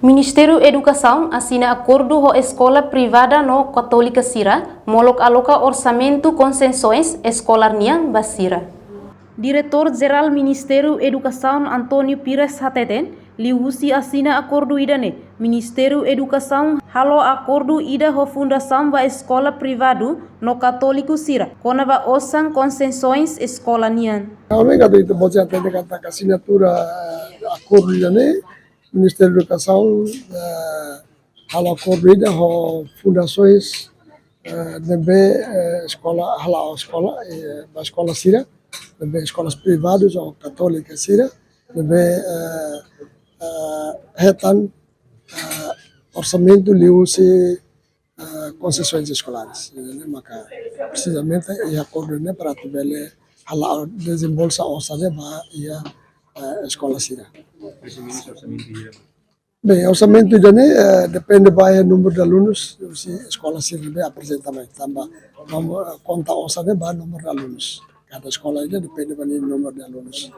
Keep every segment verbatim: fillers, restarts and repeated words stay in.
Ministériu Edukasaun asina akordu ho eskola privada no katólika sira, molok aloka orsamentu konsensoens eskolar nian ba sira. Diretór Jerál Ministériu Edukasaun António Pires hateten, liuhusi asina akordu ida-ne'e, Ministériu Edukasaun halo akordu ida ho fundasaun ba eskola privadu no katóliku sira, kona-ba osan konsensoens eskola nian. Kami kata itu bocah tadi kata asinatura, eh, akordu ida-ne'e, Ministériu Edukasaun, eh, halo akordu ida ho fundasoens, eh, ne'ebé, eh, eskola, hala'o eskola, eh, ba eskola sira, ne'ebé eskolas privadus ou katólika sira, ne'ebé, eh, eh, hetan, eh, orsamentu liuhusi, eh, konsensoens eskolares. Ne'e maka presizamente iha akordu ne'e para atu bele hala'o desembolsa osan ne'e ba iha, eh, eskola sira. Bem, orsamentu ida-ne'e, eh, depende ba iha númeru de alunus, husi eskola sira ne'ebé aprezenta mai tanba, nomor, eh, konta osan ne'e ba númeru de alunus. Kada eskola ida depende ba nia númeru de alunus.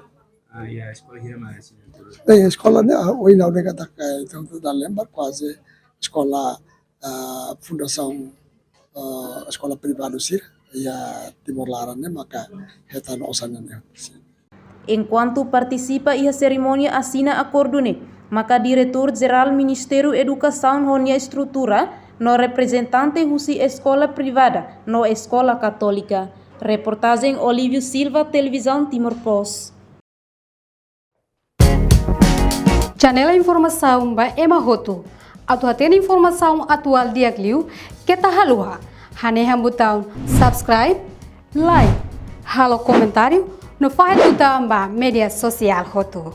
Ah, ya, eskola hira mai asinatura. Bem, eskola ne'e, ah, ohin ha'u dehan katak, eh, entaun, ita lembra kuaze eskola, ah, fundasaun, ah, eskola privadu sira iha Timor laran ne'e maka hetan osan ne'e. Enkuantu partisipa iha serimónia asina akordu ne'e, maka Diretór Jerál Ministériu Edukasaun ho nia estrutura no reprezentante husi eskola privada no eskola katólika. Reportajen Olívio Silva, Televizaun Timor Post. Janela informasaun ba ema hotu. Atu hatene informasaun atuál di'ak liu, keta haluha hanehan butaun subscribe, like, halo komentáriu, no fahe tutan ba média sosiál hotu.